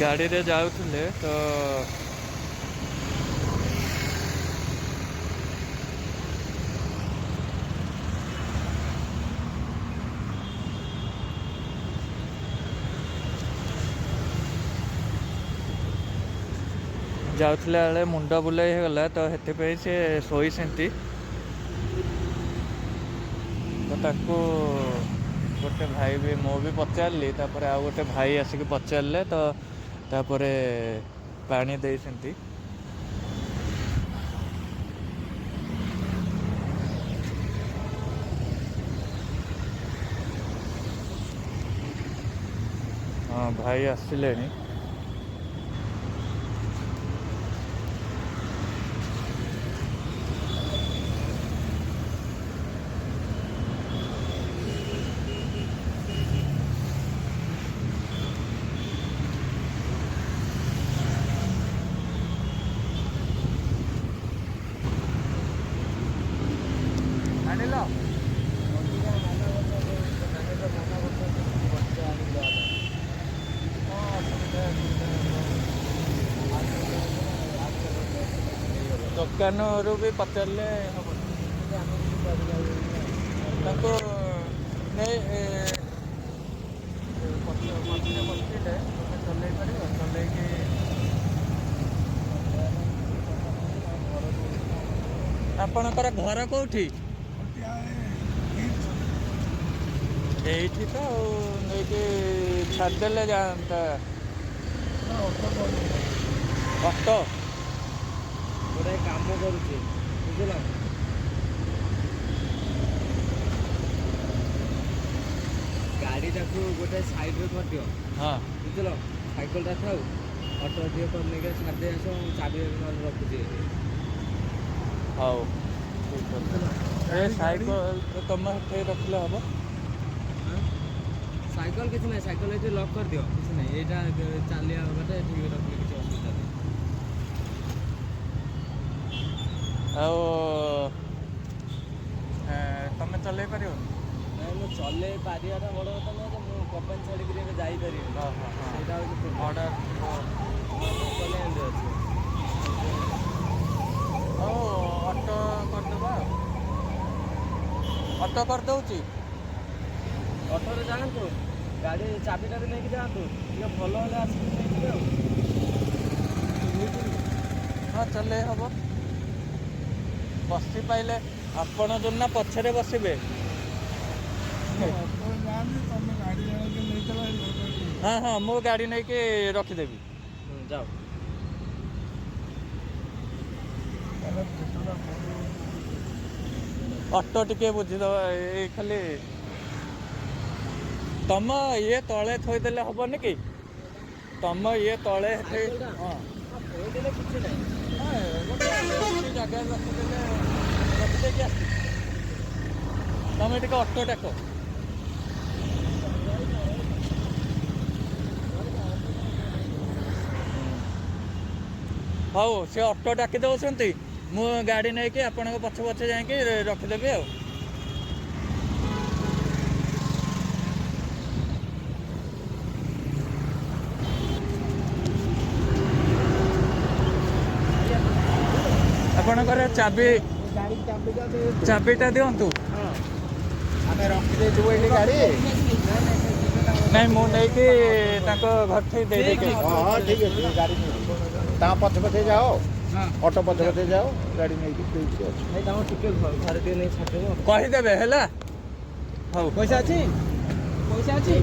ଗାଡ଼ିରେ ଯାଉଥିଲେ ତ ଯାଉଥିଲା ବେଳେ ମୁଣ୍ଡ ବୁଲେଇ ହେଇଗଲା, ତ ସେଥିପାଇଁ ସେ ଶୋଇଛନ୍ତି। ତ ତାକୁ ଗୋଟେ ଭାଇ ବି, ମୁଁ ବି ପଚାରିଲି, ତାପରେ ଆଉ ଗୋଟେ ଭାଇ ଆସିକି ପଚାରିଲେ, ତ ତାପରେ ପାଣି ଦେଇଛନ୍ତି। ହଁ, ଭାଇ ଆସିଲେଣି। ଆଣିଲ? ହଁ, ଅସୁବିଧା ଦୋକାନରୁ ବି ପଚାରିଲେ ହବନି ତାଙ୍କୁ। ନେଇ ପଛରେ ବସିଲେ ତୁମେ ଚଲେଇ ପାରିବ, ଚଲେଇକି। ଆପଣଙ୍କର ଘର କୋଉଠି? ଏଇଠି ତ ଆଉ ନେଇକି ଛାଡ଼ିଦେଲେ ଯାଆନ୍ତା। ଅଟୋ ଗୋଟେ କାମ କରୁଛି, ବୁଝିଲ? ଗାଡ଼ିଟାକୁ ଗୋଟେ ସାଇଡ଼ରେ କରିଦିଅ। ହଁ। ବୁଝିଲ, ସାଇକେଲଟା ଥାଉ, ଅଟୋ ଟିକେ କରି ନେଇକି ଛାଡ଼ିଦେଇ ଆସ। ମୁଁ ଚାବି ନହେଲେ ରଖୁଛି ଏଠି। ହଉ, ଠିକ୍ ଅଛି। ଏ ସାଇକେଲ ତମ ସେଠି ରଖିଲେ ହବ। ସାଇକେଲ କିଛି ନାହିଁ, ସାଇକେଲ ଏଠି ଲକ୍ କରିଦିଅ, କିଛି ନାହିଁ। ଏଇଟା ଚାଲିବା ବାଟେ, ଏଠି ରଖିଲେ କିଛି ଅସୁବିଧା ନାହିଁ। ଆଉ ତମେ ଚଲେଇ ପାରିବନି? ନାଇଁ, ମୁଁ ଚଲେଇ ପାରିବାଟା ବଡ଼ କଥା ନୁହଁ ଯେ, ମୁଁ କମ୍ପାନୀ ଛାଡ଼ିକିରି ଏବେ ଯାଇପାରିବିନି। ସେଇଟା ହେଉଛି ପ୍ରୋବ୍ଲେମ୍। ଅର୍ଡ଼ର। କଲ୍ୟାଣରେ ଅଛି। ହଉ, ଅଟୋ କରିଦେବା। ଅଟୋ କରିଦେଉଛି। ଅଟୋରେ ଯାଆନ୍ତୁ, ଗାଡ଼ି ଚାବିଟା ବି ନେଇକି ଯାଆନ୍ତୁ। ଟିକେ ଭଲ ହେଲେ ଆସିକି ନେଇଯିବେ ଆଉ। ହଁ, ଚଲେଇ ହବ ବସି ପାଇଲେ। ଆପଣ ଯୋଉ ନା ପଛରେ ବସିବେ? ହଁ, ମୁଁ ଗାଡ଼ି ନେଇକି ରଖିଦେବି। ଯାଅ। ଅଟୋ ଟିକେ ବୁଝିଦେବା। ଏଇ ଖାଲି ତମ ଇଏ ତଳେ ଥୋଇଦେଲେ ହବନି କି? ତମ ଇଏ ତଳେ ସେଠି। ସାଇକେଲଟା? ହଁ। ଥୋଇଦେଲେ କିଛି ନାହିଁ। ହଁ, ଗୋଟେ ଜାଗାରେ ରଖିଦେଲେ, ରଖିଦେଇକି ଆସିବି। ତମେ ଟିକେ ଅଟୋ ଡାକ। ହଉ, ସେ ଅଟୋ ଡାକି ଦେଉଛନ୍ତି। ମୁଁ ଗାଡ଼ି ନେଇକି ଆପଣଙ୍କ ପଛେ ପଛେ ଯାଇକି ରଖିଦେବି। ଆଉ ଆପଣଙ୍କର ଚାବି, ଚାବିଟା ଦିଅନ୍ତୁ। ଆମେ ରଖିଦେଇଥିବୁ ଏଇଠି ଗାଡ଼ି। ନାଇଁ, ମୁଁ ନେଇକି ତାଙ୍କ ଘରଠି ଦେଇଦେଇକି। ହଁ, ଠିକ୍ ଅଛି। ଗାଡ଼ି ନେଇକି ତାଙ୍କ ପଛେ ପଛେ ଯାଅ, ଅଟୋ ପଛେ ପଛେ ଯାଅ, ଗାଡ଼ି ନେଇକି ଦେଇକି ଅଛି। ଭାଇ, ତାଙ୍କୁ ଟିକେ ଘରେ ଟିକେ ନେଇ ଛାଡ଼ିଦେବ। କହିଦେବେ ହେଲା। ହଉ। ପଇସା ଅଛି, ପଇସା ଅଛି।